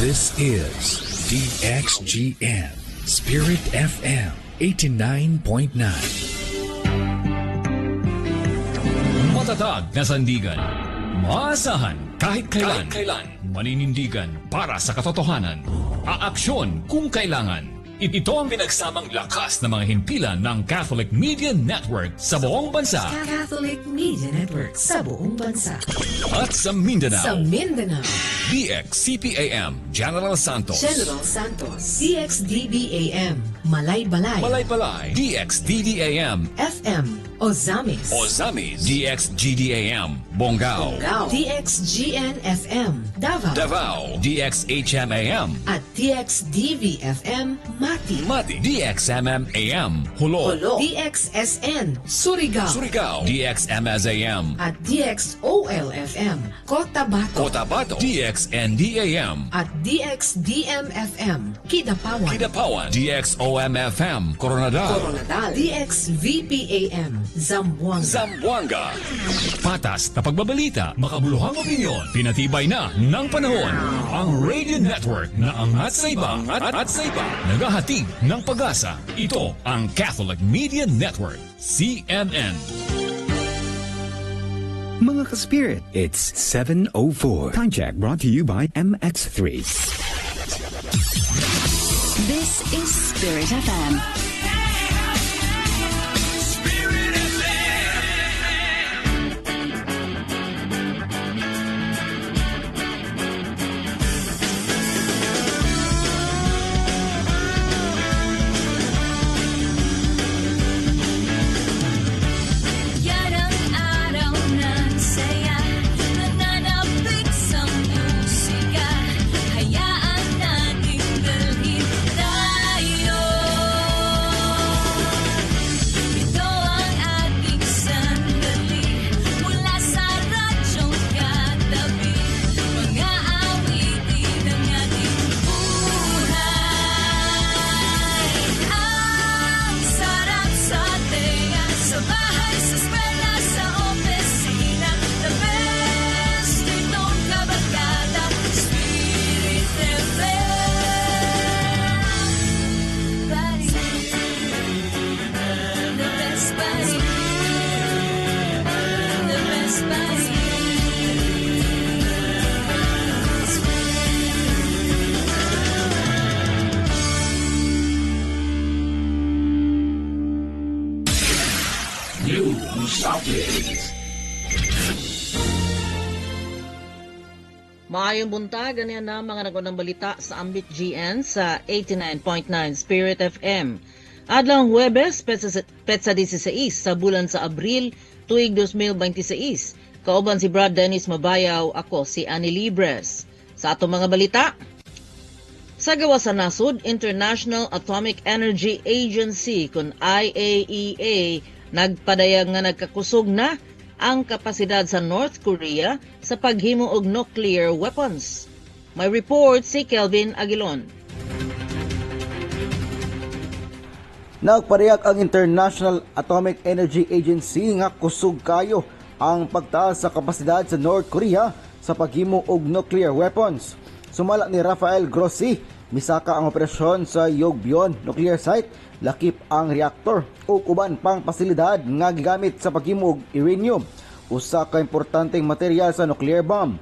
This is DXGN Spirit FM 89.9. Matatag na sandigan. Maasahan kahit kailan. Maninindigan para sa katotohanan. Aaksyon kung kailangan. Ito ang pinagsamang lakas ng mga himpilan ng Catholic Media Network sa buong bansa. Catholic Media Network sa buong bansa. At sa Mindanao. Sa Mindanao. DXCPAM, General Santos. General Santos. DXDBAM, Malaybalay. Malaybalay. DXDDAM, FM, Ozamis. Ozamis. DXGDAM, Bongao. Bongao. DXGN FM, Davao. Davao. DXHMAM, At DXDVFM, Mati. Mati. DXMMAM, Hulo. Holo. DXSN, Surigao. Surigao. DXMSAM, At DXOLFM, Cotabato. Cotabato. DXNDAM, At DXDMFM, Kidapawan. Kidapawan. DXOMFM, Coronadal. Coronadal. DXVPAM, Zamboanga. Zamboanga. Patas na pagbabalita, makabuluhang opinyon, pinatibay na ng panahon. Ang Radio Network na angat sa iba, angat sa iba, naghahatid ng pag-asa. Ito ang Catholic Media Network, CMN. Mga ka-spirit, it's 7:04. Time check brought to you by MX3. This is Spirit FM. Yan ang araw ng saya, nananabik sa musika. Hayaan nating dalhin tayo. Ito ang ating sandali mula sa radyong katabi. Mga awitin ng ating buhay. Ang sarap sa tenga, sa bahay, sa eskwela, sa opisina. The best itong kabarkada, Spirit FM. Buddy. The best buddy. The best buddy. News Update. Maayong buntag, ganyan na mga nagunang balita sa Ambit GN sa 89.9 Spirit FM. Adlaw Huwebes, petsa 16 sa bulan sa Abril, tuig 2026. Kauban si Brad Dennis Mabayaw, ako si Annie Libres. Sa atong mga balita, sa gawas sa nasod, International Atomic Energy Agency kun IAEA nagpadayag nga nagkakusog na ang kapasidad sa North Korea sa paghimo og nuclear weapons. May report si Kelvin Aguilon. Nagpadayag ang International Atomic Energy Agency nga kusog kayo ang pagtaas sa kapasidad sa North Korea sa paghimo og nuclear weapons. Sumala ni Rafael Grossi, misaka ang operasyon sa Yongbyon nuclear site, lakip ang reaktor ug uban pang pasilidad nga gigamit sa paghimo og uranium, usa ka importanteng material sa nuclear bomb.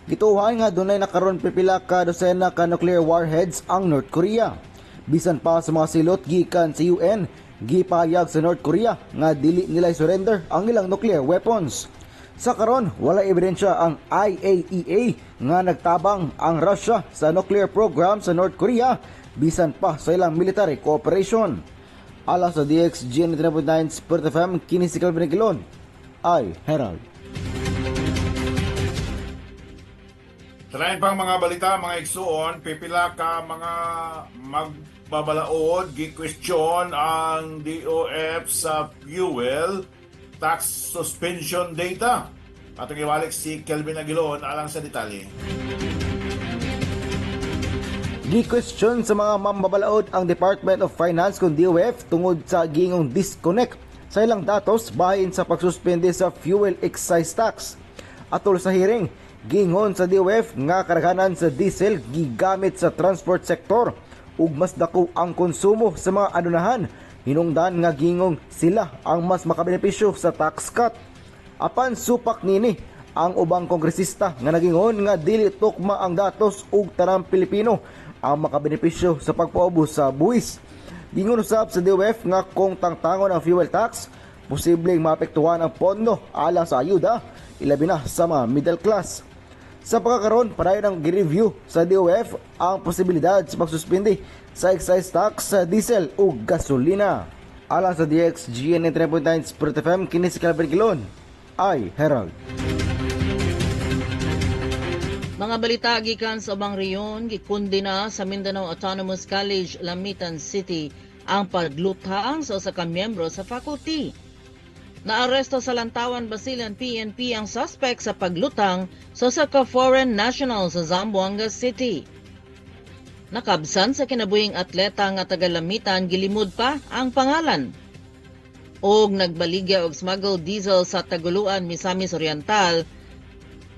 Gituohan nga dunay nakaron pipila ka dosena ka nuclear warheads ang North Korea. Bisan pa sa mga silot gikan sa UN, gipayag sa North Korea nga dili nila surrender ang ilang nuclear weapons. Sa karon, wala ebidensya ang IAEA nga nagtabang ang Russia sa nuclear program sa North Korea bisan pa sa ilang military cooperation. Alas sa DXG 99.9 Spirit FM, kini si Calvin Aguilon. I, Herald. Sa pang mga balita, mga igsuon, pipila ka mga magbabalaod, gi-question ang DOF sa fuel tax suspension data. Atong iwalik si Kelvin Aguilon alang sa detalye. Gi-question sa mga mambabalaod ang Department of Finance kung DOF tungod sa giingong disconnect sa ilang datos bahin sa pagsuspende sa fuel excise tax. Atol sa hearing, Gingon sa DOF nga karaghanan sa diesel gigamit sa transport sector ug mas dako ang konsumo sa mga adunahan. Hinungdan nga gingong sila ang mas makabenepisyo sa tax cut. Apan supak nini ang ubang kongresista nga nagingon nga dili tukma ang datos ug tanang Pilipino ang makabenepisyo sa pagpaubos sa buwis. Gingon usab sa DOF nga kung tangtangon ang fuel tax, posibleng maapektuhan ang pondo alang sa ayuda, ilabi na sa mga middle class. Sa pagkakaroon, padayon ang gi-review sa DOF ang posibilidad sa pagsuspindi sa excise tax sa diesel ug gasolina. Alang sa DXGN 3.9 Spirit FM, kini si Calvin Gilon, ay Herald. Mga balita gikan sa ubang rehiyon, gikundina sa Mindanao Autonomous College, Lamitan City ang paglutang sa usa ka miyembro sa faculty. Naaresto sa Lantawan, Basilan PNP ang suspect sa paglutang sa usa ka foreign national sa Zamboanga City. Nakabsan sa kinabuhing atleta nga taga Lamitan, gilimod pa ang pangalan. Og nagbaligya og smuggled diesel sa Taguluan, Misamis Oriental,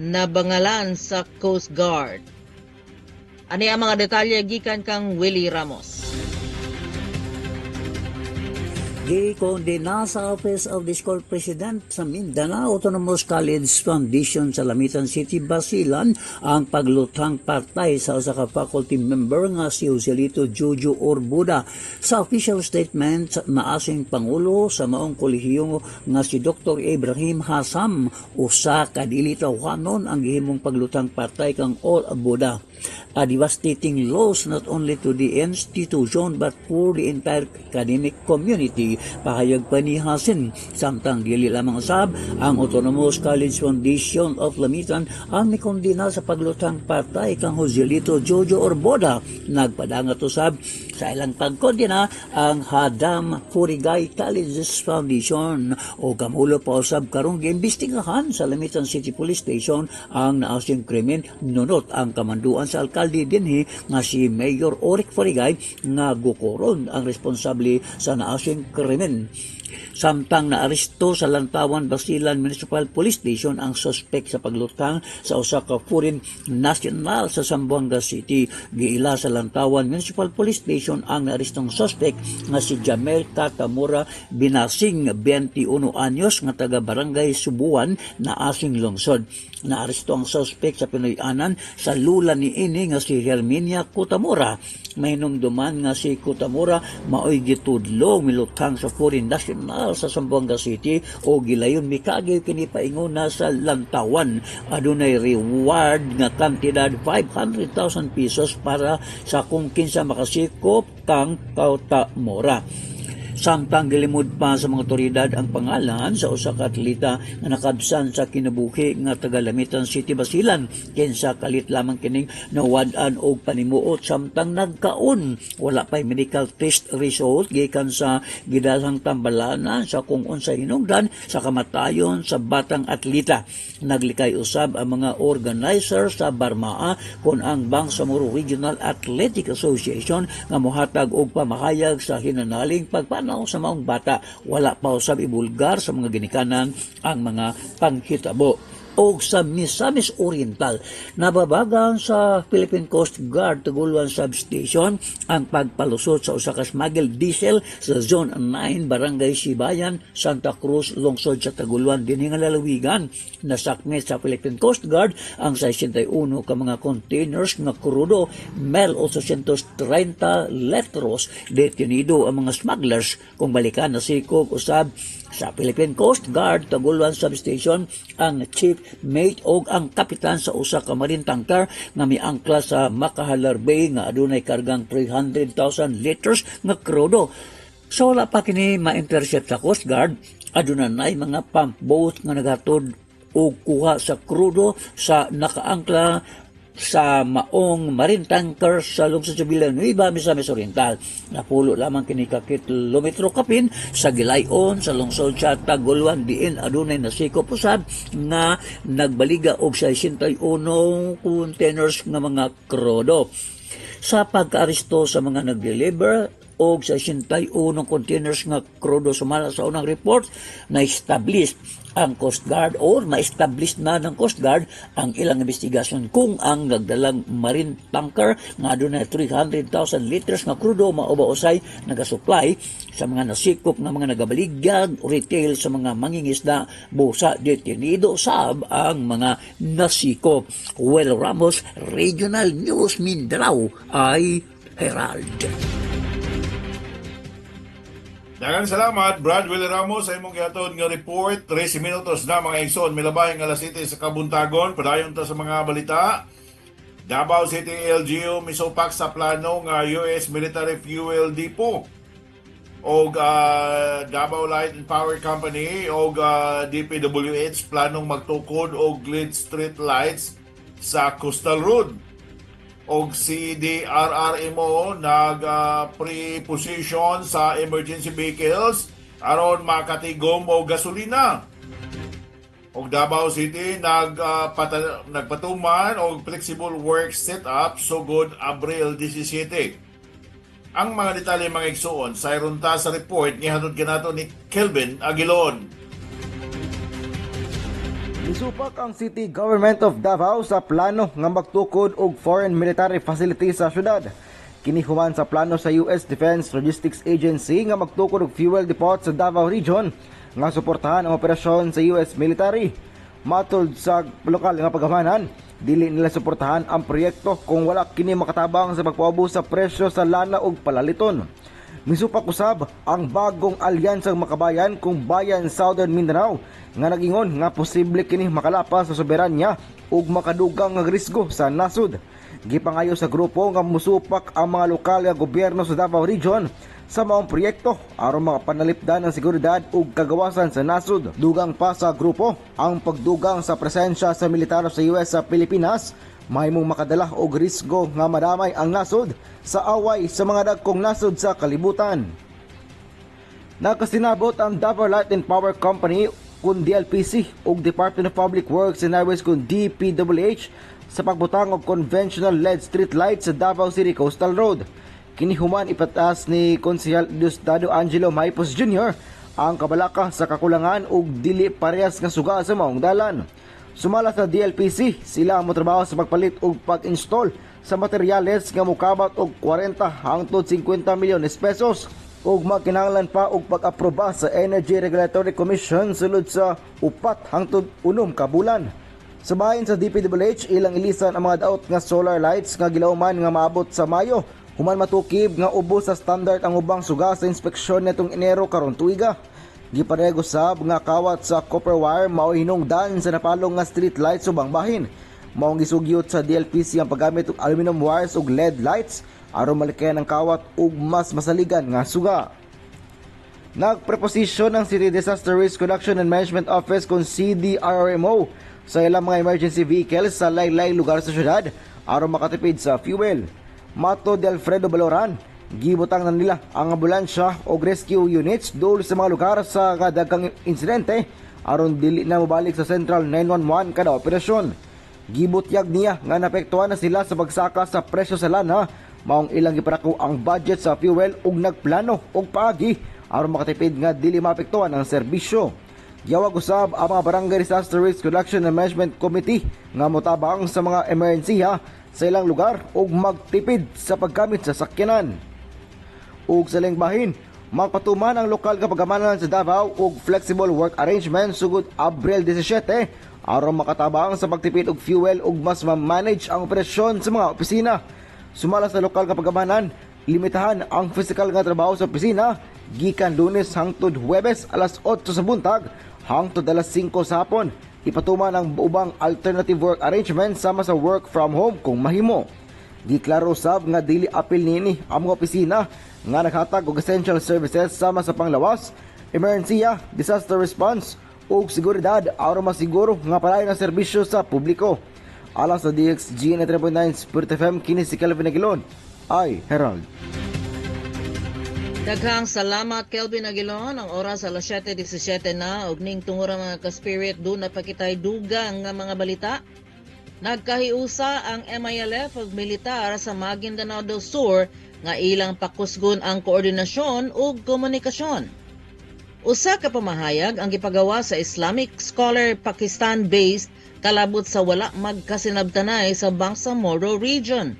nabangalan sa Coast Guard. Ani ang mga detalye gikan kang Willie Ramos. Gikondena sa Office of the School President sa Mindanao Autonomous College Foundation sa Lamitan City, Basilan ang paglutang patay sa usa ka faculty member nga si Joselito Jojo Orbuda. Sa official statement, naasing Pangulo sa maong kolehiyo nga si Dr. Ibrahim Hassam, usa ka dili tawhanon ang gihimong paglutang patay kang Orbuda. A devastating loss not only to the institution but for the entire academic community, pahayag pa ni Hasin. Samtang dili lamang usab ang Autonomous College Foundation of Lamitan ang mikondena sa paglutang patay kang Joselito Jojo Orboda. Nagpadangat usab sa ilang pagkondena ang Hadam Furigay Colleges Foundation o kamulo pa usab karong giimbestigahan sa Lamitan City Police Station ang naasing krimen, nunot ang kamanduan sa alkalde dinhi nga si Mayor Oric Furigay nga gukoron ang responsable sa naasing krimen. Samtang naaresto sa Lantawan Basilan Municipal Police Station ang suspek sa paglutang sa usa ka foreign national sa Zamboanga City. Giila sa Lantawan Municipal Police Station ang naarestong suspek nga si Jamel Katamura Binasing, 21 anyos, nga taga Barangay Subuan na asing lungsod. Naaresto ang suspek sa Pinoy-anan sa lula ni ini nga si Herminia Kutamura. Mahinumduman nga si Kutamura maoy gitudlo milutang sa foreign national sa Zamboanga City o gilayon mikagi kini paingona sa Lantawan. Adunay reward nga kantidad 500,000 pesos para sa kung kinsa makasikop kang Kutamura. Samtang gilimod pa sa mga otoridad ang pangalan sa usa ka atleta nga nakabsan sa kinabuhi nga taga Lamitan City, Basilan, kinsa kalit lamang kining nawad-an og panimuot samtang nagkaon. Wala pay medical test result gikan sa gidalhang tambalanan sa kung unsay hinungdan sa kamatayon sa batang atleta. Naglikay usab ang mga organizer sa Barmaa kon ang Bangsamoro Regional Athletic Association nga mohatag og pamahayag sa hinanaling pagpanaw sa maong bata. Wala pa usab ibulgar sa mga ginikanan ang mga panghitabo. Og sa Misamis Oriental, nababagan sa Philippine Coast Guard Taguluan Substation ang pagpalusot sa usa ka smuggled diesel sa Zone 9, Barangay Sibayan, Santa Cruz, lungsod sa Taguluan dinhi nga lalawigan. Nasakmit sa Philippine Coast Guard ang 61 ka mga containers nga krudo mel 830 litros. Detenido ang mga smugglers. Kung balikan, nasikop usab sa Philippine Coast Guard Taguluan Substation ang chief mate og ang kapitan sa usa ka marine tanker nga miangkla sa Macajalar Bay nga adunay kargang 300,000 liters nga krudo. So wala pa kini ma-intercept sa Coast Guard, aduna nay mga pump boat nga naghatod og kuha sa krudo sa nakaangkla sa maong marine tanker sa lungsod sa Villanueva, Misamis Oriental. Napulo lamang kini ka kilometro kapin sa Gilayon sa lungsod sa Taguluan diin adunay nasikop usab nga nagbaliga og 61 containers nga mga krudo. Sa pagkaaresto sa mga nag-deliver og 61 containers nga krudo. Sumala sa unang report, na-establish ang Coast Guard or ma-establish na ng Coast Guard ang ilang investigasyon kung ang nagdalang marine tanker nga adunay 300,000 liters nga krudo mao ba usay nagasupply sa mga nasikop nga mga nagabaligyag retail sa mga mangingisda, busa detenido sab ang mga nasikop. Well Ramos, Regional News Mindanao, ay Herald. Daghang salamat, Brad Willie Ramos, sa imong gihatod nga report. 13 minutos na, mga igsoon, milabay nga alas 7 sa kabuntagon. Padayon ta sa mga balita. Davao City LGU misupak sa plano nga US Military Fuel Depot. Og Davao Light and Power Company og DPWH planong magtukod og LED street lights sa Coastal Road, og CDRRMO nag pre-position sa emergency vehicles aron makatigom og gasolina. Og Davao City nagpatuman og flexible work setup sugod Abril 17. Ang mga detalye, mga igsuon, sa ta sa report gihatod kanato ni Kelvin Aguilon. Misupak ang City Government of Davao sa plano nga magtukod og foreign military facility sa syudad. Kini human sa plano sa US Defense Logistics Agency nga magtukod og fuel depot sa Davao Region nga suportahan ang operasyon sa US military. Matod sa lokal nga pagamanan, dili nila suportahan ang proyekto kung wala kini makatabang sa pagpaubos sa presyo sa lana ug palaliton. Misupak usab ang Bagong Alyansang Makabayan kung Bayan Southern Mindanao nga nagingon nga posible kini makalapas sa soberanya ug makadugang nga risgo sa nasod. Gipangayo sa grupo nga musupak ang mga lokal nga gobyerno sa Davao Region sa maong proyekto aron makapanalipdan ang seguridad ug kagawasan sa nasod. Dugang pa sa grupo, ang pagdugang sa presensya sa militar sa US sa Pilipinas mahimong makadala og risgo nga madamay ang nasod sa away sa mga dagkong nasod sa kalibutan. Nakasinabot ang Davao Light and Power Company kun DLPC ug Department of Public Works and Highways kun DPWH sa pagbutang og conventional LED street lights sa Davao City Coastal Road. Kini human ipataas ni Konsehal Diosdado Angelo Maipos Jr. ang kabalaka sa kakulangan ug dili parehas nga suga sa maong dalan. Sumala sa DLPC, sila ang motrabaho sa pagpalit ug pag-install sa materyales nga mokabat og 40 hangtod 50 milyones pesos ug magkinahanglan pa og pag-aproba sa Energy Regulatory Commission sulod sa 4 hangtod 6 ka bulan. Sa bahin sa DPWH, ilang ilisan ang mga daot nga solar lights nga gilauman nga maabot sa Mayo human matukib nga ubos sa standard ang ubang suga sa inspeksyon netong Enero karon tuiga. Giparego sab nga kawat sa copper wire mao hinungdan sa napalong nga street lights ubang bahin. Maong gisugyot sa DLPC ang paggamit og aluminum wires ug LED lights aron malikayan ang kawat ug mas masaligan nga suga. Nagpreposisyon ang City Disaster Risk Reduction and Management Office kung CDRRMO sa ilang mga emergency vehicles sa laylay lugar sa syudad aron makatipid sa fuel. Matod ni Alfredo Baloran, gibutang na nila ang ambulansya o rescue units duol sa mga lugar sa kadaghang insidente aron dili na mobalik sa Central 911 kada operasyon. Gibutyag niya nga naapektuhan na sila sa pagsaka sa presyo sa lana, maong ilang giparako ang budget sa fuel ug nagplano og paagi aron makatipid nga dili maapektuhan ang serbisyo. Giyawag usab ang mga Barangay Disaster Risk Reduction and Management Committee nga motabang sa mga emerhensiya sa ilang lugar ug magtipid sa paggamit sa sakyanan. Ug sa bahin, magpatuman ang lokal nga pagamanan sa Davao og flexible work arrangement sugod Abril 17 aron makatabang sa pagtipid og fuel ug mas ma-manage ang operasyon sa mga opisina. Sumala sa lokal nga pagamanan, limitahan ang physical nga trabaho sa opisina gikan Lunes hangtod Huwebes, alas 8 sa buntag hangtod alas 5 sa hapon. Ipatuman ang ubang alternative work arrangement sama sa work from home kung mahimo. Giklaro sab nga dili apil niini ang mga opisina nga naghatag og essential services sama sa panglawas, emergency, disaster response ug seguridad aron masiguro nga padayon ang serbisyo sa publiko. Alang sa DXG 3.9 Spirit FM, kini si Kelvin Aguilon. Ay, Herald. Daghang salamat, Kelvin Aguilon. Ang oras, alas 7:17 na ug ning tungura, mga ka-spirit, duna pa kitay dugang nga mga balita. Nagkahiusa ang MILF ug militar sa Maguindanao del Sur nga ilang pakusgon ang koordinasyon ug komunikasyon. Usa ka pamahayag ang gipagawa sa Islamic scholar Pakistan-based kalabot sa wala magkasinabtanay sa Bangsamoro Region.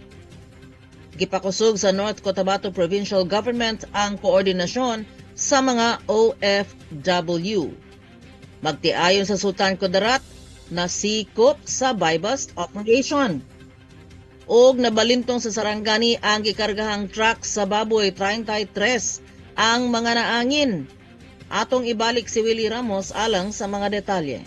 Gipakusog sa North Cotabato Provincial Government ang koordinasyon sa mga OFW. Magtiayon sa Sultan Kudarat nasikop sa buy-bust operation. Og nabalintong sa Sarangani ang gikargahang truck sa baboy, 33 ang mga naangin. Atong ibalik si Willie Ramos alang sa mga detalye.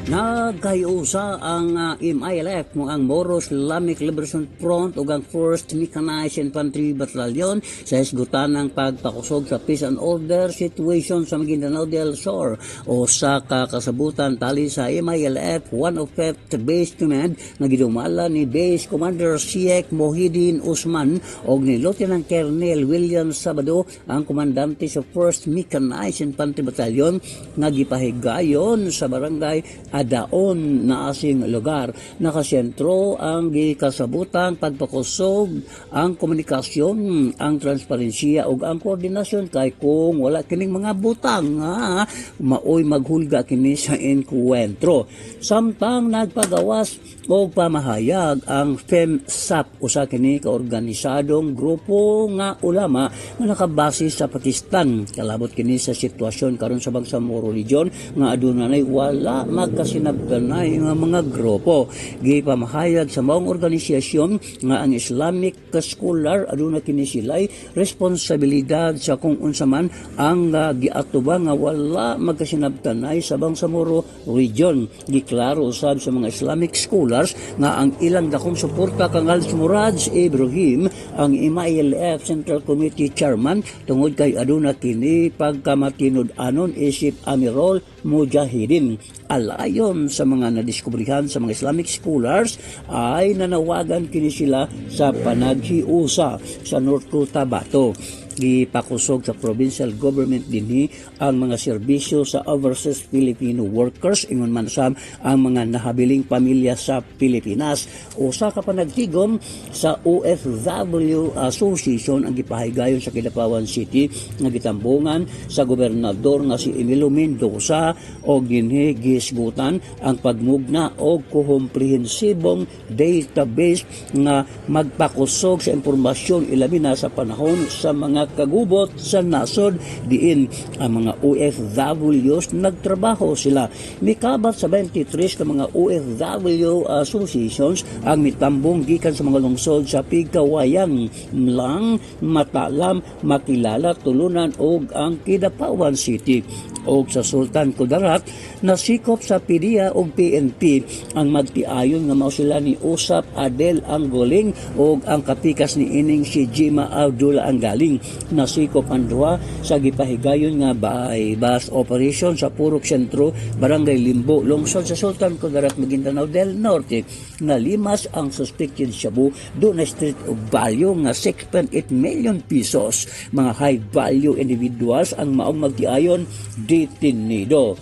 Nagkayusa ang MILF mo ang Moro Islamic Liberation Front ug ang 1st Mechanized Infantry Battalion sa hisgutan ng pagpakusog sa peace and order situation sa Maguindanao del Sur. O sa kakasabutan tali sa MILF 105th Base Command nga gidumala ni Base Commander Sheikh Mohidin Usman og ni Lieutenant Colonel William Sabado, ang komandante sa 1st Mechanized Infantry Battalion, nga gipahigayon sa barangay Adaon na asing lugar. Nakasentro ang gikasabutang pagpakusog ang komunikasyon, ang transparensiya ug ang koordinasyon, kay kung wala kining mga butang ha, maoy maghulga kini sa enkwentro. Samtang nagpagawas og pamahayag ang FEMSAP, usa kini ka organisadong grupo nga ulama nga nakabase sa Pakistan, kalabot kini sa sitwasyon karon sa Bangsamoro Region nga adunay wala magkasinabtanay nga mga grupo. Gipamahayag sa maong organisasyon nga ang Islamic scholar aduna kini sila'y responsibilidad sa kung unsa man ang giatubang nga wala magkasinabtanay sa Bangsamoro Region. Giklaro usab sa mga Islamic scholars nga ang ilang dakong suporta kang Al Murad Ibrahim, ang MILF Central Committee Chairman, tungod kay aduna kini pagkamatinud-anon isip Amirol Mujahidin. Alayon sa mga nadiskubrihan sa mga Islamic scholars ay nanawagan kini sila sa panaghiusa sa North Cotabato. Gipakusog sa provincial government dinhi ang mga serbisyo sa overseas Filipino workers, ingon man sa ang mga nahabiling pamilya sa Pilipinas. Usa ka panagtigom sa OFW Association ang gipahigayon sa Kidapawan City nga gitambungan sa gobernador nga si Emilio Mendoza, og dinhi gisgutan ang pagmugna og komprehensibong database nga magpakusog sa impormasyon, ilabi na sa panahon sa mga kagubot sa nasod diin ang mga OFWs nagtrabaho sila. Mikabat sa 23 ka mga OFW associations ang mitambong gikan sa mga lungsod sa Pigkawayan, Mlang, Matalam, Makilala, Tulunan ug ang Kidapawan City. Og sa Sultan Kudarat, nasikop sa PDEA ug PNP ang magtiayon nga mao sila ni Usap Adel Anggoling ug ang kapikas ni ining si Jima Abdullah Anggaling. Nasikop ang duha sa gipahigayon nga buy-bust operation sa Purok Sentro, Barangay Limbo, lungsod sa Sultan Kudarat, Maguindanao del Norte. Nalimas ang suspected shabu doon na street value nga 6.8 million pesos. Mga high value individuals ang maong magtiayon detenido.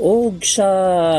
Og sa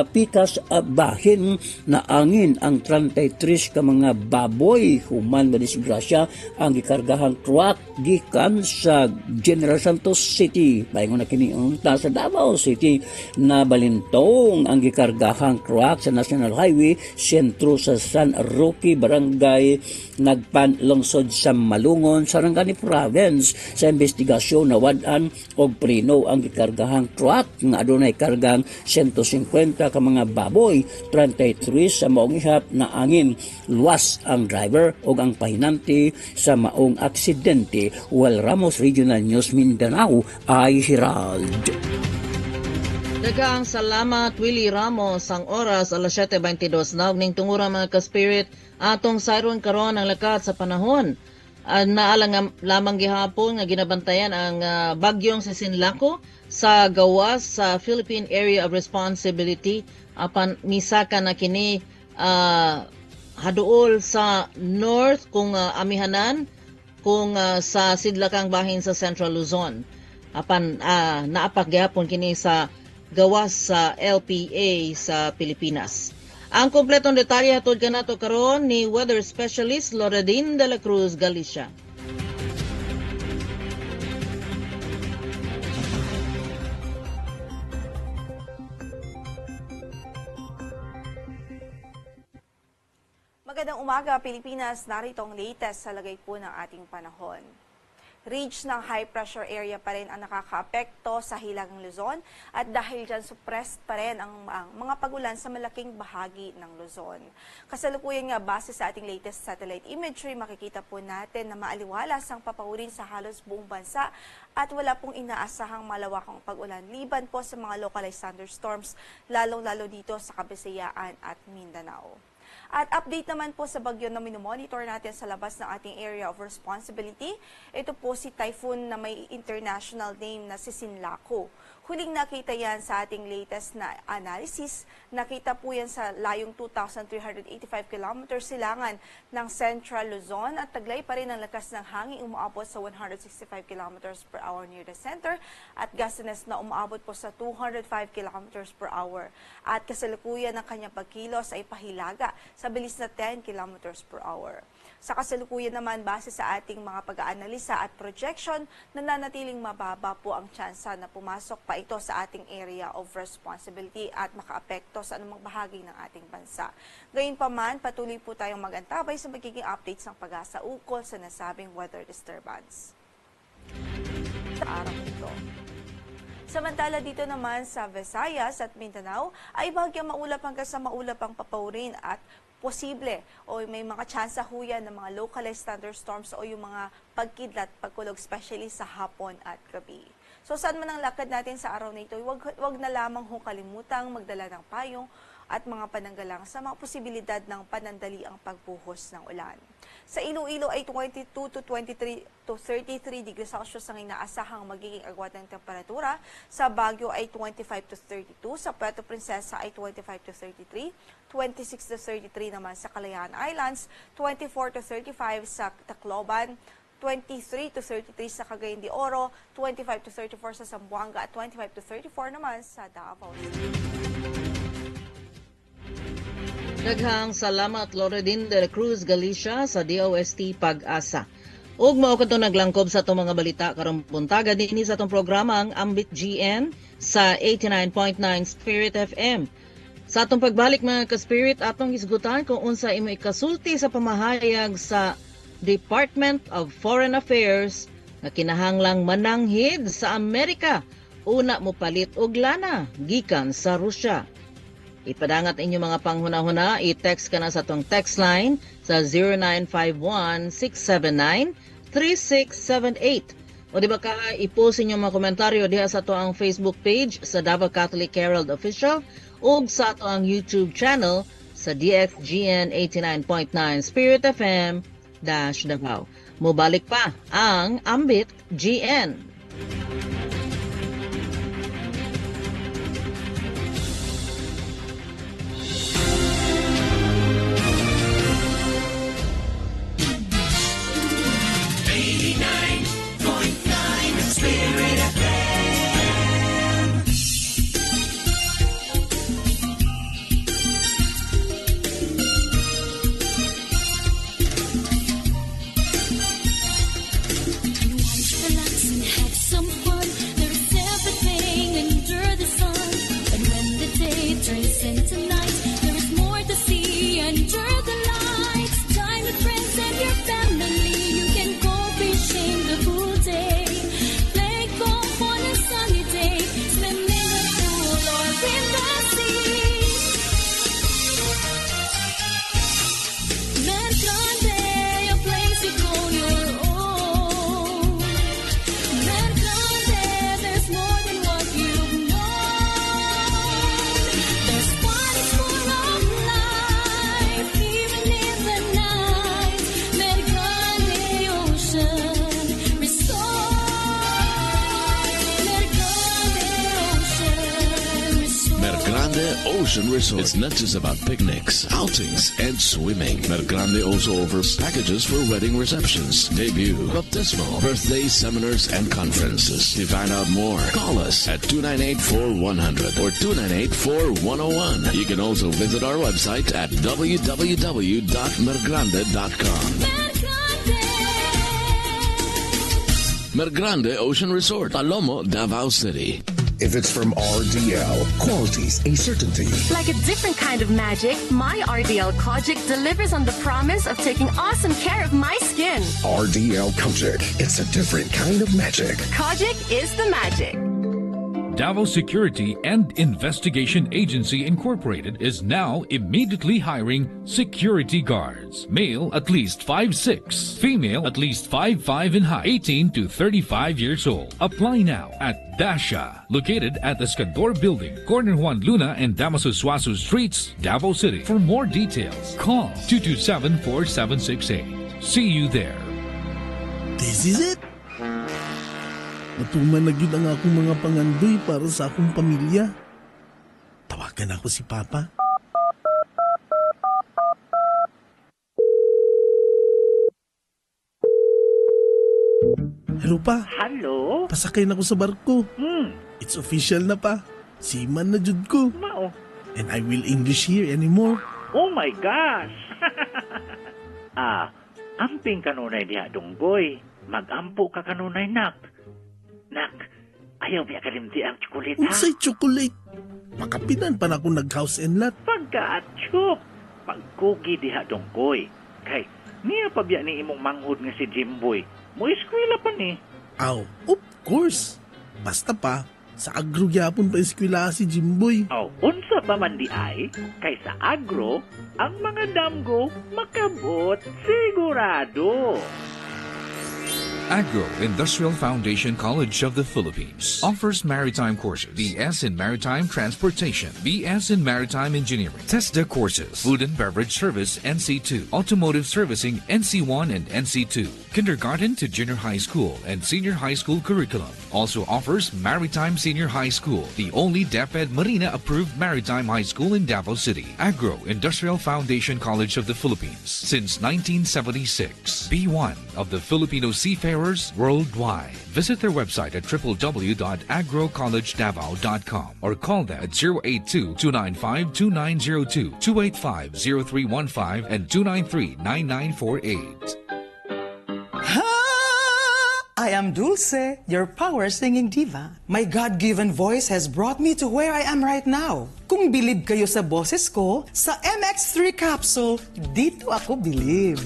pikas bahin, naangin ang 33 ka mga baboy human madisgrasya ang gikargahang truck gikan sa General Santos City paingon na kini unta sa Davao City. Nabalintong ang gikargahang truck sa National Highway sentro sa San Roque, Barangay Nagpan, lungsod sa Malungon, Sarangani Province. Sa investigasyon, nawad-an og preno ang gikargahang truck nga adunay kargang 150 ka mga baboy. 33 sa maong ihap na angin. Luwas ang driver ug ang pahinante sa maong aksidente. Well Ramos, Regional News Mindanao, ay Herald. Daghang salamat, Willie Ramos. Ang oras, alas 7:22 na. Ug ning tungura, mga ka-spirit, atong sayron karon ang lakat sa panahon. Naalang lamang gihapon nga ginabantayan ang bagyong si Sinlaku sa gawas sa Philippine Area of Responsibility, apan misaka na kini haduol sa north kung amihanan kung sa sidlakang bahin sa Central Luzon, apan naapak gihapon kini sa gawas sa LPA sa Pilipinas. Ang kompletong detalye hatod kanato karon ni weather specialist Loredin de la Cruz Galicia. Magandang umaga, Pilipinas. Narito ang latest sa lagay po ng ating panahon. Ridge ng high pressure area pa rin ang nakakaapekto sa Hilagang Luzon at dahil dyan suppressed pa rin ang mga pagulan sa malaking bahagi ng Luzon. Kasalukuyan nga base sa ating latest satellite imagery, makikita po natin na maaliwalas ang papaurin sa halos buong bansa at wala pong inaasahang malawakang pag-ulan liban po sa mga localized thunderstorms, lalong-lalo dito sa Kabisayaan at Mindanao. At update naman po sa bagyo na minomonitor natin sa labas ng ating area of responsibility, ito po si typhoon na may international name na si Sinlaku. Huling nakita yan sa ating latest na analysis. Nakita po yan sa layong 2,385 kilometers silangan ng Central Luzon at taglay pa rin ang lakas ng hangin umaabot sa 165 kilometers per hour near the center at gustiness na umaabot po sa 205 kilometers per hour. At kasalukuyan ng kanyang pagkilos ay pahilaga sa bilis na 10 kilometers per hour. Sa kasalukuyan naman, base sa ating mga pag-aanalisa at projection, nananatiling mababa po ang tsansa na pumasok pa ito sa ating area of responsibility at makaapekto sa anumang bahagi ng ating bansa. Gayunpaman, patuloy po tayong magantabay sa magiging updates ng PAGASA ukol sa nasabing weather disturbance. Sa araw ito. Samantala dito naman sa Visayas at Mindanao ay bahagyang maulap hanggang sa maulap ang papaurin at posible o may mga tsansa ho yan ng mga localized thunderstorms o yung mga pagkidlat, pagkulog, especially sa hapon at gabi. So saan man ang lakad natin sa araw na ito, wag na lamang ho kalimutang magdala ng payong at mga pananggalang sa mga posibilidad ng panandaliang pagbuhos ng ulan. Sa Iloilo ay 22 to 23 to 33 degrees Celsius ang inaasahang magiging agwat ng temperatura. Sa Baguio ay 25 to 32, sa Puerto Princesa ay 25 to 33, 26 to 33 naman sa Kalayaan Islands, 24 to 35 sa Tacloban, 23 to 33 sa Cagayan de Oro, 25 to 34 sa Zamboanga at 25 to 34 naman sa Davao City. Daghang salamat Loredin de la Cruz Galicia sa DOST Pag-asa. Ug mao kadto naglangkob sa atong mga balita karong buntaga dinhi sa atong programa ang Ambit GN sa 89.9 Spirit FM. Sa atong pagbalik mga ka-spirit, atong hisgutan kung unsa imo ikasulti sa pamahayag sa Department of Foreign Affairs nga kinahanglang mananghid sa Amerika una mo palit og lana gikan sa Rusya. Ipadangat inyo mga panghuna-huna, i-text ka na sa atong text line sa 0951-679-3678. O di ba ka, i-post inyo mga komentaryo diha sa ato ang Facebook page sa Davao Catholic Herald Official ug sa ato ang YouTube channel sa DXGN 89.9 Spirit FM Davao. Mubalik pa ang Ambit GN. Spirit FM. You want to relax and have Ocean Resort. It's not just about picnics, outings, and swimming. Mergrande also offers packages for wedding receptions, debut, baptismal, birthday seminars, and conferences. To find out more, call us at 298-4100 or 298-4101. You can also visit our website at www.mergrande.com. Mergrande Ocean Resort, Talomo, Davao City. If it's from RDL, quality's a certainty. Like a different kind of magic, my RDL Kojic delivers on the promise of taking awesome care of my skin. RDL Kojic, it's a different kind of magic. Kojic is the magic. Davao Security and Investigation Agency Incorporated is now immediately hiring security guards. Male at least 5'6", female at least 5'5" in height, 18 to 35 years old. Apply now at Dasha, located at the Escandor Building, corner Juan Luna and Damaso Suazo Streets, Davao City. For more details, call 227-4768. See you there. This is it. Natuman na gyud ang akong mga pangandoy para sa akong pamilya. Tawagan ako si Papa. Hello pa. Hello? Pasakay na ko sa barko. It's official na pa. Seaman na jud ko. Mao. And I will English here anymore. Oh my gosh! Amping kanunay diha dunggoy. Magampo ka kanunay nak. Nak, ayaw biya kalimti ang chocolate ha? Unsay chocolate? Makapinan pa na akong nag-house and lot. Pagka-atsyok, pagkugi diha dunggoy. Kay, niya pa biya ni imong manghod nga si Jimboy. Mo eskwela pa ni. Aw, of course. Basta pa, sa agro gyapon pa eskwela si Jimboy. Aw, unsa pa man di ay, kay sa agro, ang mga damgo makabot sigurado. Agro Industrial Foundation College of the Philippines offers maritime courses, BS in Maritime Transportation, BS in Maritime Engineering, TESDA courses, Food and Beverage Service NC2, Automotive Servicing NC1 and NC2, Kindergarten to Junior High School and Senior High School curriculum. Also offers Maritime Senior High School, the only DepEd Marina approved maritime high school in Davao City. Agro Industrial Foundation College of the Philippines since 1976. Be one of the Filipino seafarers worldwide. Visit their website at www.agrocollegedavao.com or call them at 082-295-2902, 285-0315 and 293-9948. I am Dulce, your power singing diva. My God-given voice has brought me to where I am right now. Kung bilib kayo sa boses ko, sa MX3 capsule, dito ako bilib.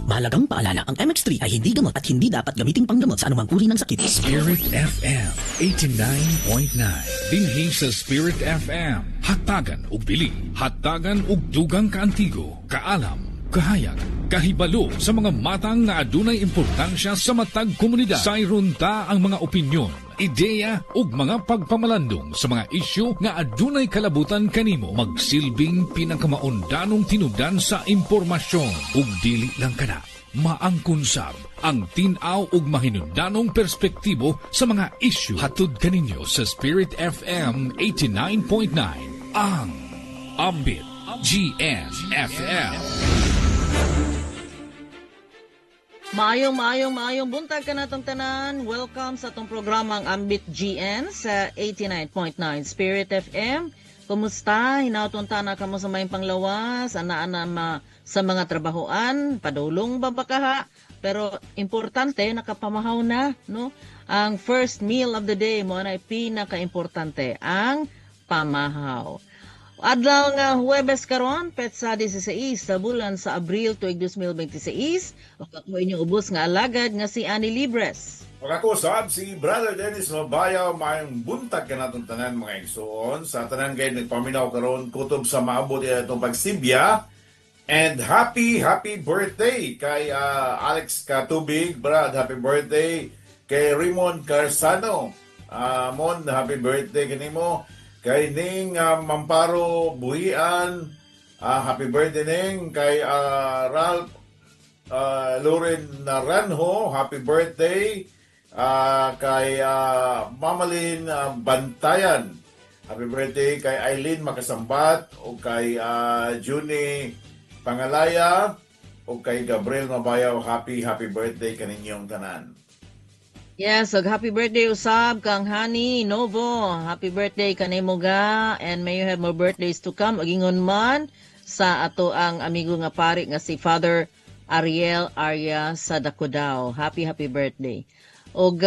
Mahalagang paalala, ang MX3 ay hindi gamot at hindi dapat gamiting panggamot sa anumang uri ng sakit. Spirit FM 89.9. Dinhi sa Spirit FM. Hatagan og bili, hatagan og dugang kaantigo, kaalam, kahayag, kahibalo sa mga matang nga adunay importansya sa matag komunidad. Sayron ta ang mga opinyon, ideya ug mga pagpamalandong sa mga isyu nga adunay kalabutan kanimo. Magsilbing pinakamaundanong tinubdan sa impormasyon ug dili lang kana maangkon sab ang tin-aw ug mahinundanong perspektibo sa mga isyu. Hatod kaninyo sa Spirit FM 89.9 ang Ambit GN FM. Maayong, maayong, maayong buntag ka natong tanan. Welcome sa atong programang Ambit GN sa 89.9 Spirit FM. Kumusta? Hinauton ta na kamo sa mayong panglawas, ana-ana sa mga trabahoan, padulong ba bakaha? Pero importante, nakapamahaw na, no? Ang first meal of the day mo na pinaka-importante, ang pamahaw. Adlaw nga Huwebes karon, petsa 16 sa bulan sa Abril tuig 2026. Ug ako inyong ubos nga alagad nga si Annie Libres. Ug ako sab si Brother Dennis Mabayaw, maayong buntag kanatong tanan mga igsoon. Sa tanan kay nagpaminaw karon kutob sa maabot atong pagsibya. And happy happy birthday kay Alex Katubig, Brad, happy birthday kay Raymond Carsano. Mon, happy birthday kanimo. Kay Ning Mamparo Buhian, happy birthday Ning. Kay Ralph Loren Naranjo, happy birthday. Kay Mamalin Bantayan, Happy birthday kay Eileen Makasambat o kay Junie Pangalaya o kay Gabriel Mabayaw. Happy happy birthday kaninyong tanan. Yes, so happy birthday usab kang Hani Novo. Happy birthday kanimo ga and may you have more birthdays to come. Ug ingon man sa ato ang amigo nga pari nga si Father Ariel Arya sa Dakudao. Happy happy birthday. Og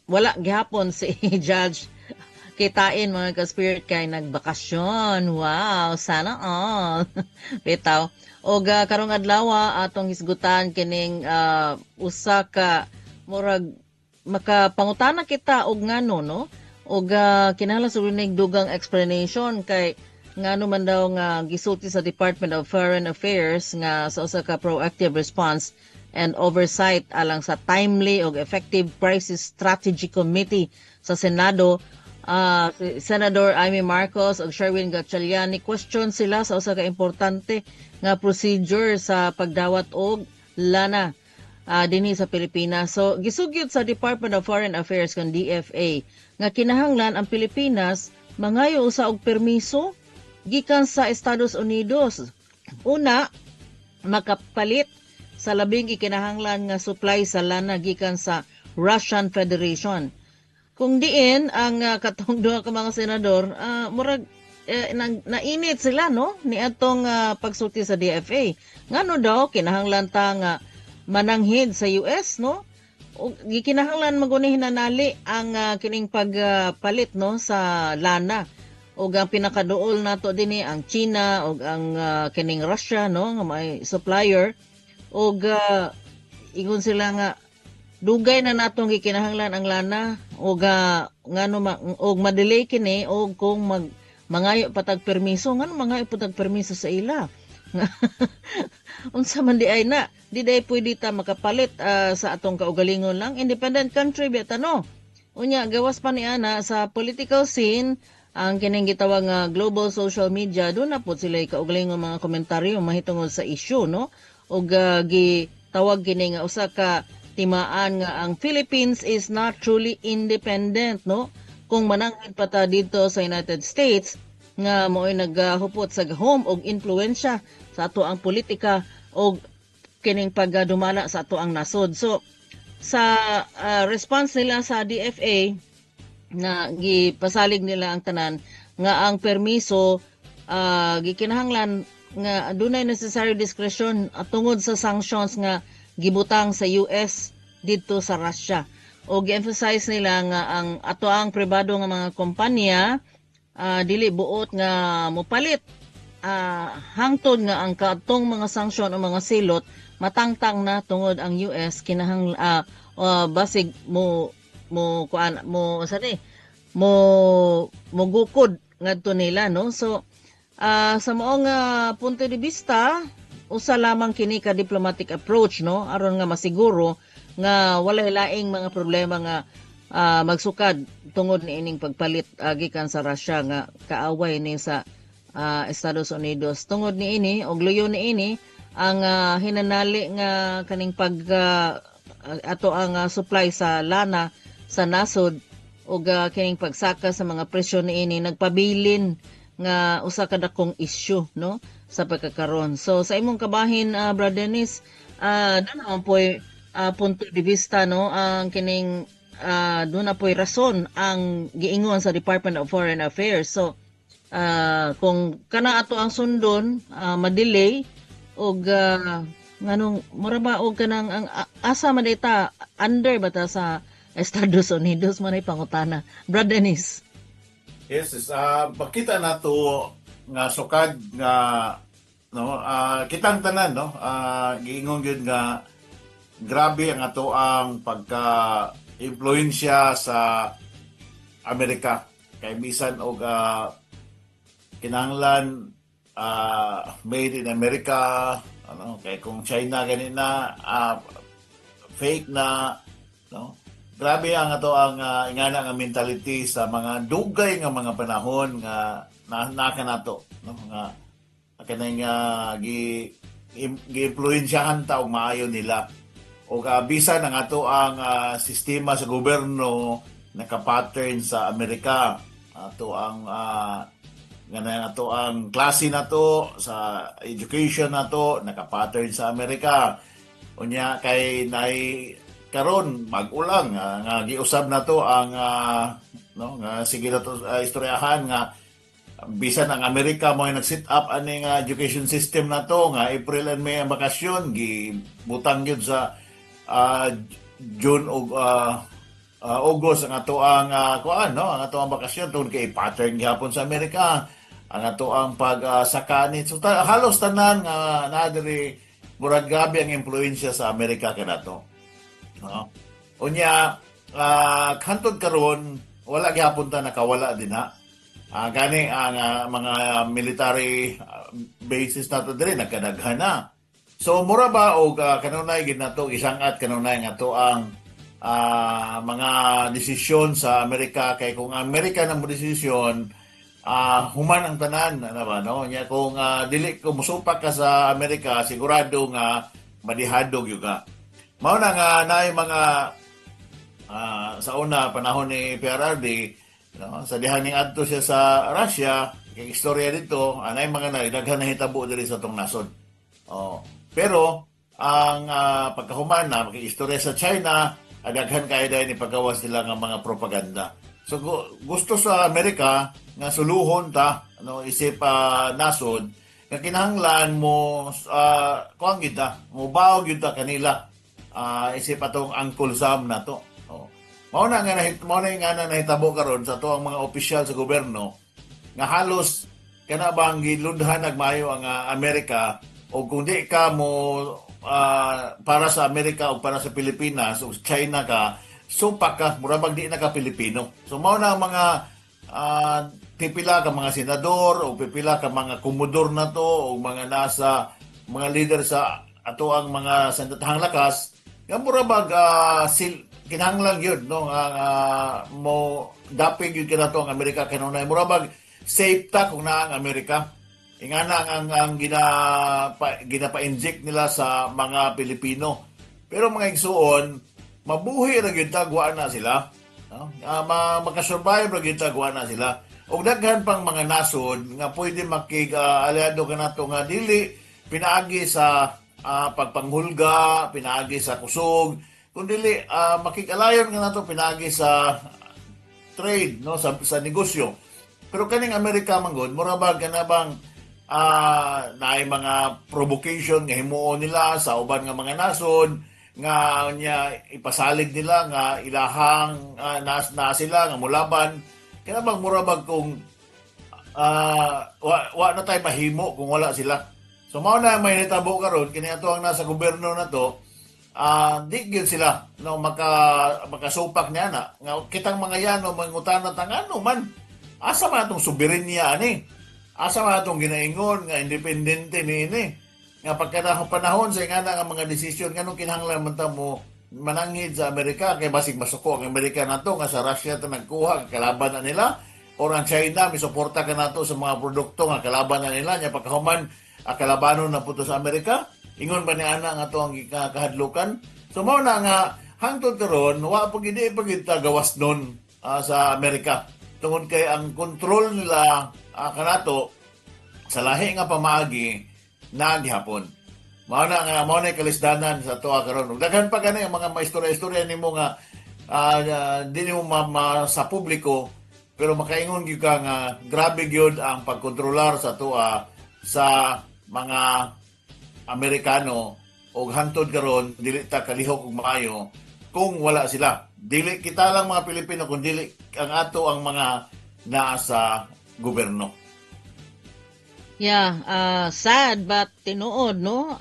wala gihapon si Judge kitain, mga ka-spirit, kay nagbakasyon. Wow, sana all. Bitaw. Og karong adlaw atong hisgutan kining usa ka murag makapangutana kita og ngano, no, og kinahanglan sa dugang explanation kay ngano man daw nga gisulti sa Department of Foreign Affairs nga sa usa ka proactive response and oversight alang sa timely og effective crisis strategy committee sa Senado, si Senator Imee Marcos ug Sherwin Gatchalian ni question sila sa usa ka importante nga procedure sa pagdawat og lana dinhi sa Pilipinas. So gisugyot sa Department of Foreign Affairs kan DFA nga kinahanglan ang Pilipinas mangayo usa og permiso gikan sa Estados Unidos. Una, makapalit sa labing gikinahanglan nga supply sa lana gikan sa Russian Federation. Kung diin ang katong duha ka mga senador, murag nainit sila, no, ni atong pagsulti sa DFA. Ngano daw kinahanglan ta nga mananghid sa US, no? O, gikinahanglan maguni hinanali ang kining pagpalit, no, sa lana ug ang pinakaduol nato dinhi ang China ug ang kining Russia, no, nga may supplier ug ingon sila nga dugay na natong gikinahanglan ang lana ug ngano og ma-delay kini og kung mag mangayo pa tag permiso. Ngano mangayo pa tag permiso sa ila? Unsa man di ay na, di day pwede ta makapalit sa atong kaugalingon lang? Independent country ba ta, no? Unya gawas pa ni ana sa political scene, ang kining gitawag nga global social media, doon na po sila kaugalingon mga komentaryo mahitungod sa issue, no, ug gitawag kini nga usa ka timaan nga ang Philippines is not truly independent, no, kung mananghid pa ta dito sa United States nga mo'y naghupot sa gahom og impluwensya sa ato ang politika og kining pagdumala sa ato ang nasod. So sa response nila sa DFA na gipasalig nila ang tanan nga ang permiso gikinahanglan nga dunay necessary discretion tungod sa sanctions nga gibutang sa US didto sa Russia. O gi-emphasize nila nga ang ato ang pribado nga mga kompanya dili buot nga mopalit hangtod nga ang kadtong mga sanksyon o mga silot matangtang na tungod ang US kinahang basig mo mo kuan mo sa ni mo mogukod ngadto nila, no? So sa maong punto de vista, usa lamang kini ka diplomatic approach, no, aron nga masiguro nga walay laing mga problema nga magsukad tungod niining pagpalit gikan sa Russia nga kaaway ni sa Estados Unidos. Tungod niini og luyo niini ang hinanali nga kaning pag ato ang supply sa lana sa nasod ug kining pagsaka sa mga presyo niini nagpabilin nga usa ka dakong issue, no, sa pagkakaron. So sa imong kabahin, Brother Dennis, doon naman po'y punto de vista, no, ang kining doon na po'y rason ang giingon sa Department of Foreign Affairs. So kung kana ato ang sundon, madelay og nganong mura ba og kanang ang asa man ta, under ba ta sa Estados Unidos, man ay pangutana. Brad Dennis. Yes, makita nato nga sukad nga, no, kitang tanan, no, giingon gyud nga grabe ang ato ang pagka impluwensya sa Amerika kay bisan og kinahanglan made in America, ano, kay kung China gani na fake na, no? Grabe ang ato ang ingana nga mentality sa mga dugay nga mga panahon nga na naka nato, no, nga kanang gi gi-impluwensyahan ta og maayo nila o bisan ang ato ang sistema sa gobyerno naka-pattern sa Amerika. Ato ang nga ato ang klase nato sa education nato naka-pattern sa Amerika. Unya kay nay karon mag-ulang nga giusab nato ang no, nga sige nato istoryahan nga bisan ang Amerika mo nag-set up ani nga education system nato nga April and May ang bakasyon, gibutang gyud sa June ug August ang ato ang kuan, no, ang ato ang bakasyon tungod kay pattern gihapon sa Amerika ang ato ang pag-saka ni. So halos tanan nga naa diri, murag grabe ang impluwensya sa Amerika kanato, no? Unya hantod karon wala gihapon ta nakawala din ha. Gani ang mga military bases nato diri nagkadaghan na. So mura ba og kanunay gid nato isangat kanunay nga to ang mga desisyon sa Amerika, kay kung Amerika na mo desisyon, human ang tanan, ano ba, no? Nya kung dili ko musupak ka sa Amerika, sigurado nga madihadog gyud ka. Mao na nga naay mga sa una panahon ni PRRD, no, sa diha ning adto siya sa Russia, kay istorya dito, anay mga daghan na hitabo diri sa atong nasod. Oh. Pero ang pagkahuman na istorya sa China, daghan kay dahil ipagawas nila nga mga propaganda. So gusto sa Amerika nga suluhon ta, no, isip nasod nga kinahanglan mo kuan gyud ta, mo bawo gyud ta kanila, isip atong Uncle Sam nato. Oh. Mao na nga nahitabo karon sa ato ang mga opisyal sa gobyerno nga halos kana bang giludhan nagmayo ang Amerika, o kung di ka mo para sa Amerika o para sa Pilipinas o China ka, supak ka, mura bang di na ka Pilipino. So mao na ang mga pipila ka mga senador o pipila ka mga komodor na to o mga nasa mga leader sa ato ang mga sandatahang lakas nga mura bag kinahanglan gyud, no, nga mo dapig gyud kanato ang Amerika kanunay, mura bag safe ta kung naa ang Amerika. Ingana ang ginapa-inject nila sa mga Pilipino. Pero mga igsuon, mabuhi ra gyud ta wa na sila, no? Makasurvive ra gyud ta wa na sila. Og daghan pang mga nasod nga pwede makig aliado kanato nga dili pinaagi sa pagpanghulga, pinaagi sa kusog, kundi makig-alayon kanato pinaagi sa trade, no, sa negosyo. Pero kaning Amerika man gud, mura ba kana bang naay mga provocation nga himuon nila sa uban nga mga nasod nga nya ipasalig nila nga ilahang na sila nga mulaban, kana bang mura bag kung wa na tay mahimo kung wala sila. So mao na may nitabo karon kini ato ang nasa gobyerno na to, di gyud sila, no, makasupak niya na nga kitang mga yan, no, mangutana ta ngano man, asa man atong soberenya ani, asa man atong ginaingon nga independente niini nga pagka panahon sa ingana nga mga desisyon, nganong kinahanglan man ta mo mananghid sa Amerika, kay basig masuko ang Amerika nato nga sa Russia ta nagkuha, kalaban na nila, or ang China misuporta ka nato sa mga produkto nga kalaban na nila, nya pagkahuman kalabanon na puto sa Amerika, ingon ba ni ana nga to ang gikahadlukan. So mao na nga hangtod karon wa pa gid pa gid ta gawas nun sa Amerika tungod kay ang kontrol nila kanato sa lahi nga pamaagi na gihapon. Mao na nga mao na kalisdanan sa atoa karon. Ug daghan pa gani ang mga maistorya-istorya nimo nga di nimo sa publiko, pero makaingon gyud ka nga grabe gyud ang pagkontrolar sa atoa sa mga Amerikano, og hantod karon dili ta kalihok og maayo kung wala sila. Dili kita lang mga Pilipino kun dili ang ato ang mga naa sa gobyerno. Yeah, sad but tinuod, no?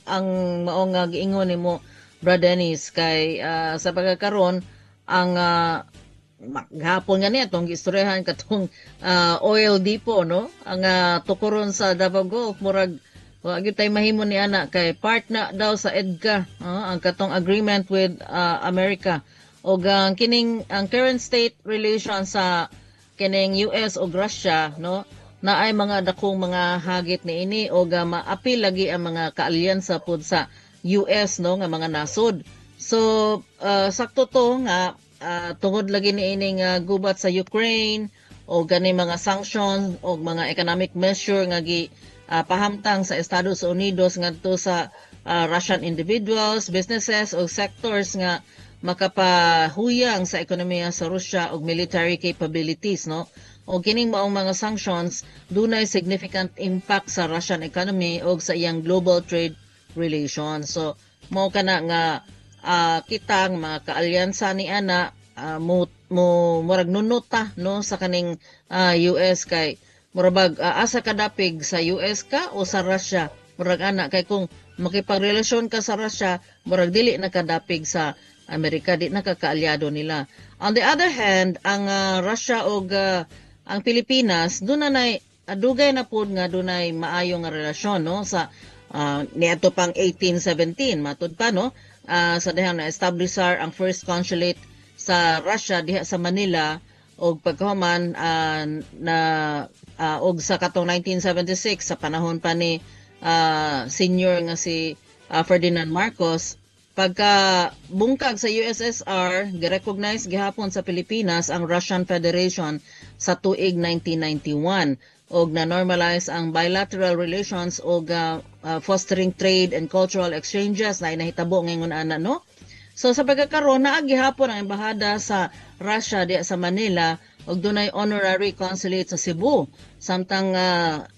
Ang mao nga giingon nimo, Brad Dennis, kay sa pagkakaron ang gahapon nga ni atong giistoryahan katong oil depot, no? Ang tukuron sa Davao Gulf, murag wa gyud tay mahimo ni ana kay part na daw sa EDCA, ang katong agreement with America. Og ang kining ang current state relation sa kining US ug Russia, no, naay mga dakong mga hagit niini og maapil lagi ang mga kaalyansa pud sa US, no, nga mga nasod. So sakto to nga tungod lagi niining gubat sa Ukraine O gani mga sanctions o mga economic measure nga gi pahamtang sa Estados Unidos ngadto sa Russian individuals, businesses o sectors nga makapahuyang sa ekonomiya sa Russia og military capabilities, no? O kining maong mga sanctions dunay significant impact sa Russian economy og sa iyang global trade relations. So mao kana nga kitang mga kaalyansa ni ana mo mo murag nunot ta, no, sa kaning US kay murabag asa ka dapig, sa US ka o sa Russia, murag ana. Kay kung makipagrelasyon ka sa Russia, murag dili na kadapig sa Amerika, di na ka kaalyado nila. On the other hand, ang Russia og ang Pilipinas doon na nay dugay na pud nga dunay maayo nga relasyon, no, sa niadto pang 1817 matud pa, no, sa dihang na-establish ang first consulate sa Russia diha sa Manila og pagkahuman na og sa katong 1976 sa panahon pa ni senior nga si Ferdinand Marcos. Pagka bungkag sa USSR, girecognize gihapon sa Pilipinas ang Russian Federation sa tuig 1991 og na-normalize ang bilateral relations og fostering trade and cultural exchanges na nahitabo ngayon ana, no. So sa pagkakaroon, naa gihapon ang embahada sa Russia diya sa Manila ug dunay honorary consulate sa Cebu. Samtang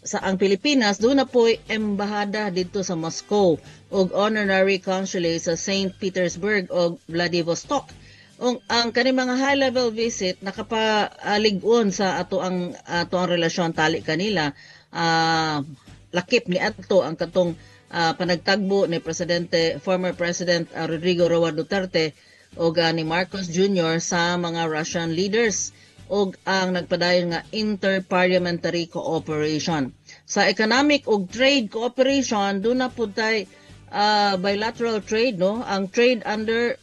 sa ang Pilipinas duna po'y embahada didto sa Moscow ug honorary consulate sa St. Petersburg ug Vladivostok. Ung ang kani mga high level visit nakapalig-on sa ato ang relasyon tali kanila. Lakip ni adto ang katong panagtagbo ni presidente former President Rodrigo Roa Duterte ug ni Marcos Jr. sa mga Russian leaders ug ang nagpadayon nga interparliamentary cooperation. Sa economic ug trade cooperation, duna pud tay bilateral trade, no. Ang trade under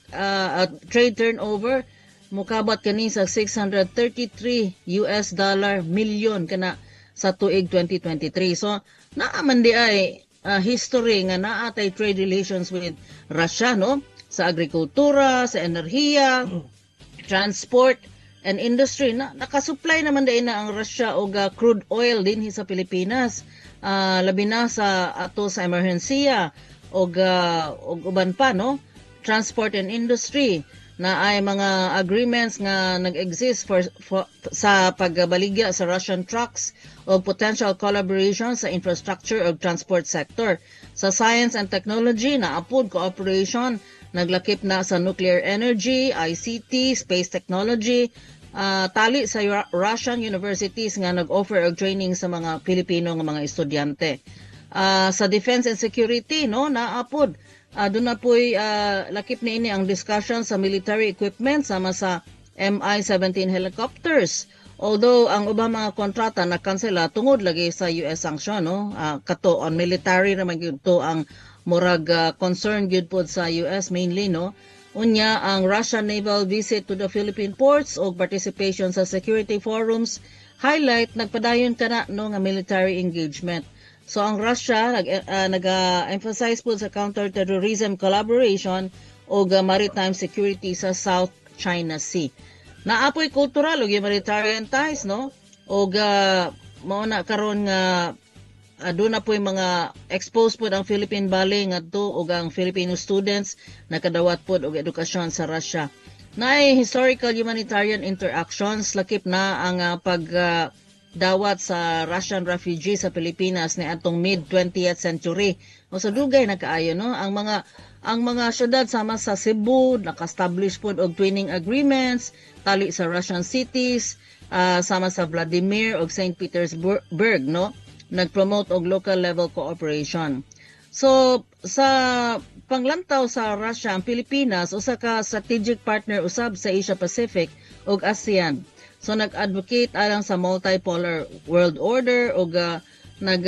trade turnover mukabot kani sa 633 US dollar million kana sa tuig 2023. So naa man di ay history nga naa tay trade relations with Russia, no, sa agrikultura, sa enerhiya, transport and industry. Na nakasupply naman diay na ang Russia og crude oil dinhi sa Pilipinas, labi na sa ato sa emerhensiya og uban pa, no. Transport and industry na ay mga agreements nga nag-exist for sa pagbaligya sa Russian trucks o potential collaboration sa infrastructure o transport sector. Sa science and technology, naa pod cooperation, naglakip na sa nuclear energy, ICT, space technology, tali sa Russian universities nga nag-offer og training sa mga Pilipino nga mga estudyante. Sa defense and security, no, naa pod. Duna po'y lakip niini ang discussion sa military equipment sama sa Mi-17 helicopters. Although ang ubang mga kontrata na kansela tungod lagi sa US sanction, no. Kato on military naman gyud to ang murag concern gyud pod sa US mainly, no. Unya ang Russian naval visit to the Philippine ports o participation sa security forums highlight nagpadayon kana, no, nga military engagement. So ang Russia nag-emphasize po sa counter-terrorism collaboration o maritime security sa South China Sea. Naa poy cultural ug humanitarian ties, no? Og mao na karon nga duna po'y mga exposed pod ang Philippine Ballet ngadto ug ang Filipino students nakadawat pod og edukasyon sa Russia. Naay historical humanitarian interactions, lakip na ang pag dawat sa Russian refugees sa Pilipinas ni atong mid 20th century. O sa dugay na kaayo, no, ang mga syudad sama sa Cebu naka-establish pod og twinning agreements tali sa Russian cities sama sa Vladimir ug St. Petersburg, no, nag-promote og local level cooperation. So sa panglantaw sa Russia, ang Pilipinas usa ka strategic partner usab sa Asia Pacific ug ASEAN. So nag-advocate alang sa multipolar world order ug nag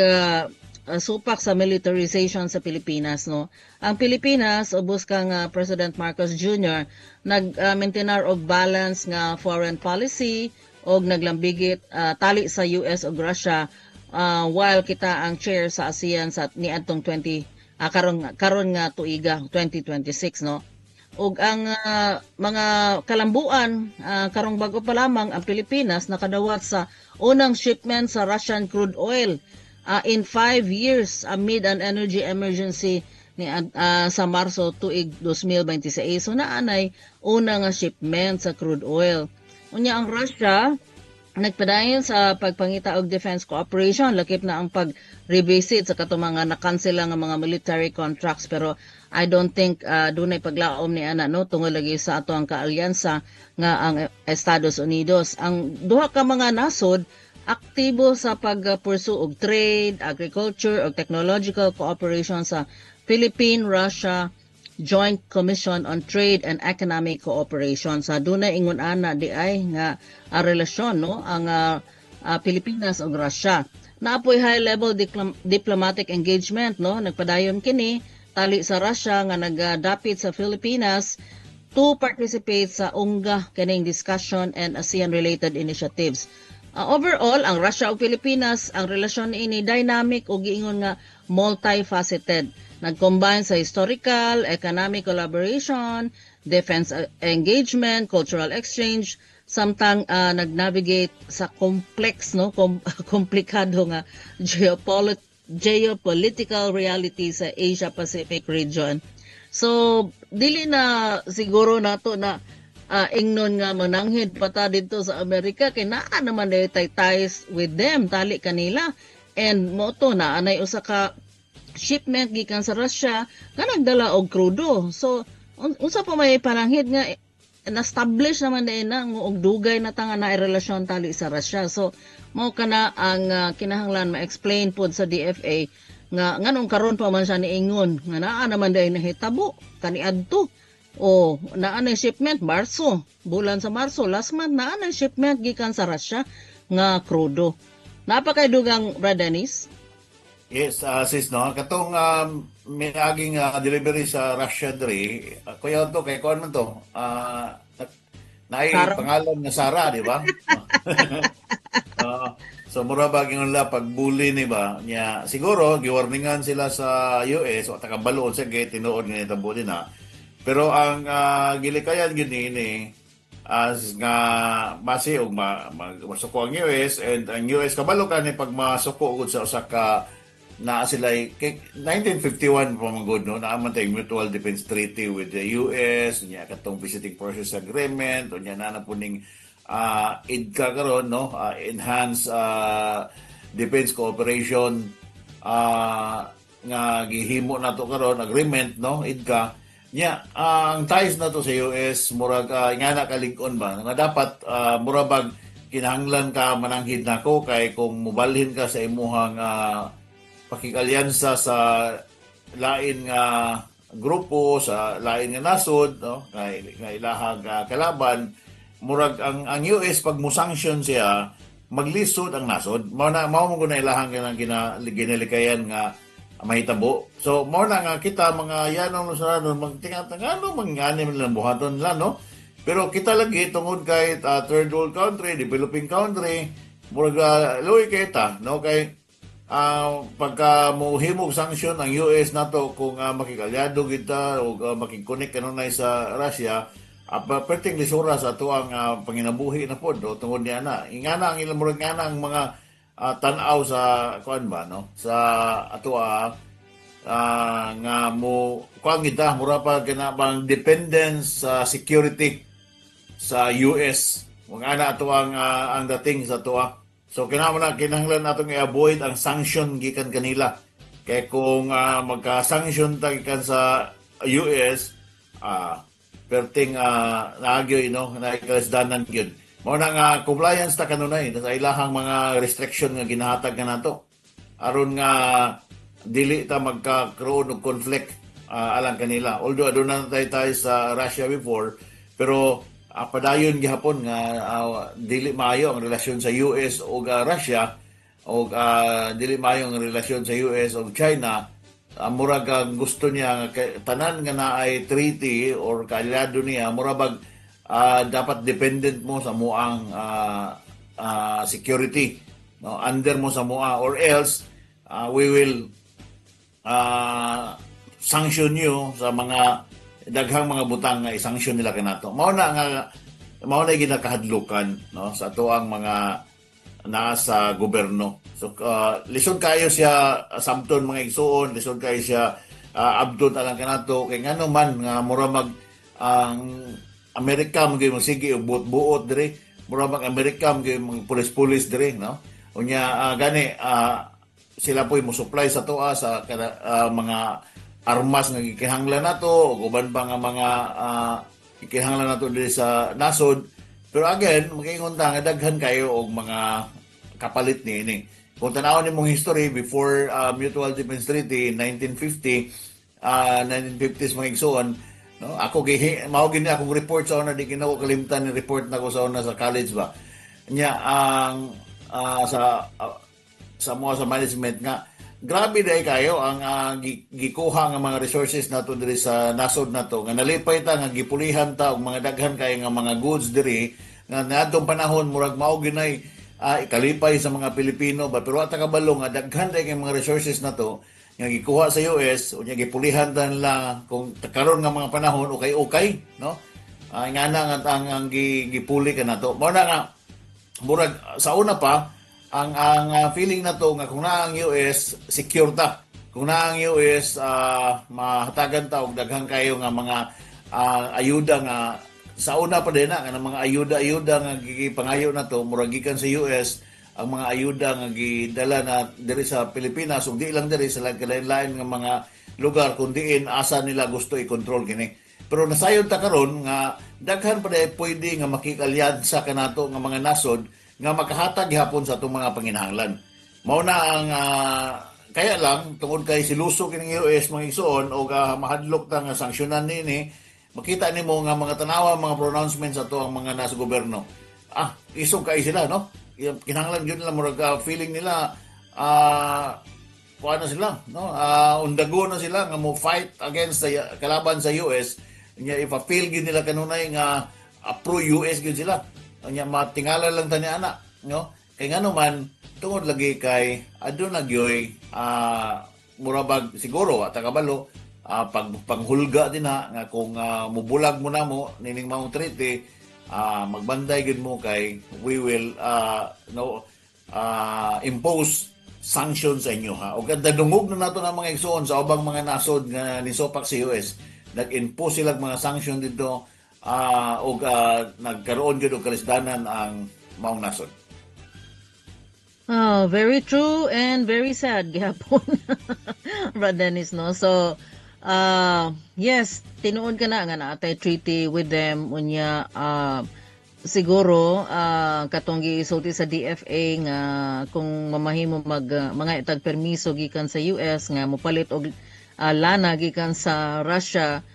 supak sa militarization sa Pilipinas, no. Ang Pilipinas ubos kang President Marcos Jr. nag-maintainer og balance nga foreign policy og naglambigit tali sa US ug Russia while kita ang chair sa ASEAN sa niadtong 20 karon karon nga tuiga 2026, no. Ug ang mga kalambuan, karong bago pa lamang ang Pilipinas nakadawat sa unang shipment sa Russian crude oil in 5 years amid an energy emergency ni sa Marso tuig 2026. So naanay una nga shipment sa crude oil. Unya ang Russia nagpadayon sa pagpangita og defense cooperation, lakip na ang pag-revisit sa katong mga nakansela nga mga military contracts, pero I don't think dunay paglaom ni ana, no, tungod lagi sa ato ang kaalyansa nga ang Estados Unidos. Ang duha ka mga nasod aktibo sa pag-pursue og trade, agriculture ug technological cooperation sa Philippine-Russia Joint Commission on Trade and Economic Cooperation. Sa dunay ingon ana di ay nga relasyon, no, ang Pilipinas ug Russia. Naapoy high level diplomatic engagement, no, nagpadayon kini tali sa Russia nga nagadapit sa Pilipinas to participate sa UNGA kaning discussion and ASEAN related initiatives. Overall, ang Russia ug Pilipinas, ang relasyon niini dynamic ug giingon nga multifaceted. Nag-combine sa historical, economic collaboration, defense engagement, cultural exchange, samtang nag-navigate sa complex, no, komplikado nga geopolitical reality sa Asia Pacific region. So dili na siguro nato na ingnon nga mananghid pa ta didto sa Amerika kay naa naman diay tay ties with them tali kanila, and mo to naa nay usa ka shipment gikan sa Russia nga nagdala og krudo. So unsa pa may pananghid nga na-establish naman din na og dugay na ta nga naay relasyon tali sa Russia? So mao kana ang kinahanglan ma-explain pod sa DFA nga nganong karon pa man siya niingon nga naa naman diay nahitabo kaniadto. O naa nay shipment Marso, bulan sa Marso last month, naa nay shipment gikan sa Russia nga krudo. Naa pa kay dugang, Brad Dennis? Yes, sis, no? Katong miaging delivery sa Russia diri, kuya to kay kuan man to. Naay Sarah. Pangalan nga Sara, di ba? So mura ba ingon la pagbuli ni ba nya, siguro giwarningan sila sa US o takabalo sa gate tinuod nga nitabo din na. Pero ang gilikayan gyud niini as nga base og masuko ang US, and ang US kabalo ka ni pag masuko gud sa usa ka naa sila kay 1951 pa man gud, no, naa man tay mutual defense treaty with the US nya, katong Visiting Forces Agreement, unya naa na po ning EDCA karon, no, enhanced defense cooperation nga gihimo nato karon agreement, no, EDCA nya. Ang ties nato sa US murag ingana kalig-on ba nga dapat mura bag kinahanglan ka mananghid nako, kay kung mobalhin ka sa imuhang pakikalyansa sa lain nga grupo, sa lain nga nasod, no, kay nga ilahang kalaban, murag ang US pag mo sanction siya, maglisod ang nasod. Mao na mao mo na ilahang kanang ginalikayan nga mahitabo. So mao na nga kita mga yanong Luzonano magtingat ano mangani man lang buhaton nila, no, pero kita lagi tungod kay third world country, developing country, murag luoy kita, no, kay pagka mohimog sanction ang US nato kung makikalyado kita o makikonnect kanunay sa Russia, perting lisura sa ato ang panginabuhi na pod, no, tungod niya na ingana ang ilang murag nga ang mga tan-aw sa kuan ba, no, sa ato nga mo kuan kita mura pa kana bang dependence sa security sa US, mga ana ato ang dating sa ato. So kinahanglan na kinahanglan natong i-avoid ang sanction gikan kanila. Kay kung magka-sanction ta gikan sa US, perting naagyoy, no, naikalisdanan gyud. Mao na nga compliance ta kanunay sa ilahang mga restriction nga ginahatag kanato. Aron nga dili ta magka-karoon og conflict alang kanila. Although aduna na tayo tayo sa Russia before, pero padayon gihapon nga dili maayo ang relasyon sa US ug Russia ug dili maayo ang relasyon sa US ug China. Murag ang gusto niya nga tanan nga naay treaty or kaalyado niya, mura bag dapat dependent mo sa muang security, no, under mo sa mua or else we will sanction you sa mga Daghang mga butang nga i-sanction nila kanato. Mao na ginakahadlukan, no, sa atoang mga naa sa gobyerno. So lisod kayo siya samton, mga igsuon, lisod kayo siya abdon alang kanato kay ngano man nga mura mag ang Amerika man gyud sige og buot-buot dire, mura mag Amerika man gyud mga pulis-pulis dire, no? Unya gani sila po'y mo supply sa toa sa mga armas nga gikinahanglan nato ug uban pa nga mga gikinahanglan nato diri sa nasod. Pero again, makaingon ta nga daghan kayo og mga kapalit niini. Kung tan-awon nimong history before Mutual Defense Treaty in 1950, 1950s, mga igsuon, no? Ako gi mao gini akong report sa una, di ginawa kalimtan ni report nako sa una sa college ba. Nya ang sa mga sa management nga grabe dai kayo ang gikuha nga mga resources nato diri sa nasod nato nga nalipay ta nga gipulihan ta og mga daghan kay nga mga goods diri nga niadtong panahon murag mao ginay ikalipay sa mga Pilipino ba. Pero ata kabalo nga daghan dai kay mga resources nato nga gikuha sa US, unya gipulihan ta nila. Kung karon nga mga panahon, okay okay, no, nga na nga ang gipuli ka nato. Mao na nga murag sa una pa ang feeling na to nga kung naa ang US, secure ta. Kung naa ang US, mahatagan ta og daghan kayo nga mga ayuda nga sa una pa din na nga mga ayuda-ayuda nga gipangayo na to murag gikan sa US ang mga ayuda nga gidala na diri sa Pilipinas, ug di lang diri sa lain-lain nga mga lugar kung diin asa nila gusto i-control kini. Pero nasayod ta karon nga daghan pa dai pwede nga makikalyansa kanato nga mga nasod nga makahatag gihapon sa atong mga panginahanglan. Mao na ang kaya lang tungod kay siluso kining US, mga igsuon, o mahadlok ta nga sanksyonan niini, makita nimo nga mga tanawa mga pronouncements ato ang mga nasa gobyerno. Isog kay sila, no? Kinahanglan gyud nila, murag feeling nila kuha na sila, no? Undago na sila nga mo fight against sa kalaban sa US. Nya ipa-feel gyud nila kanunay nga pro US gyud sila. Nya matingala lang tani ana, no? Kay ngano man, tungod lagi kay aduna gyoy murabag siguro at kabalo pag panghulga din ha nga kung mubulag mo na mo nining maong treaty, magbanday gyud mo kay we will no impose sanctions sa inyo ha. Og dungog na nato ng mga igsuon sa ubang mga nasod nga nisopak sa US, nag-impose sila mga sanction dito og nagkaroon gyud og kalisdanan ang maong nasod. Oh, very true and very sad gihapon, Brad Dennis, no? So, yes, tinuod ka na nga naatay treaty with them, unya siguro katong gisulti sa DFA nga kung mamahimo mag mga itag permiso gikan sa US nga mopalit og lana gikan sa Russia,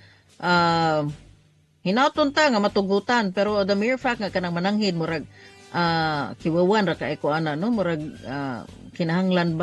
hinauton ta nga matugutan. Pero the mere fact nga kanang mananghid murag kiwawan ra kay ko ana, no, murag kinahanglan ba.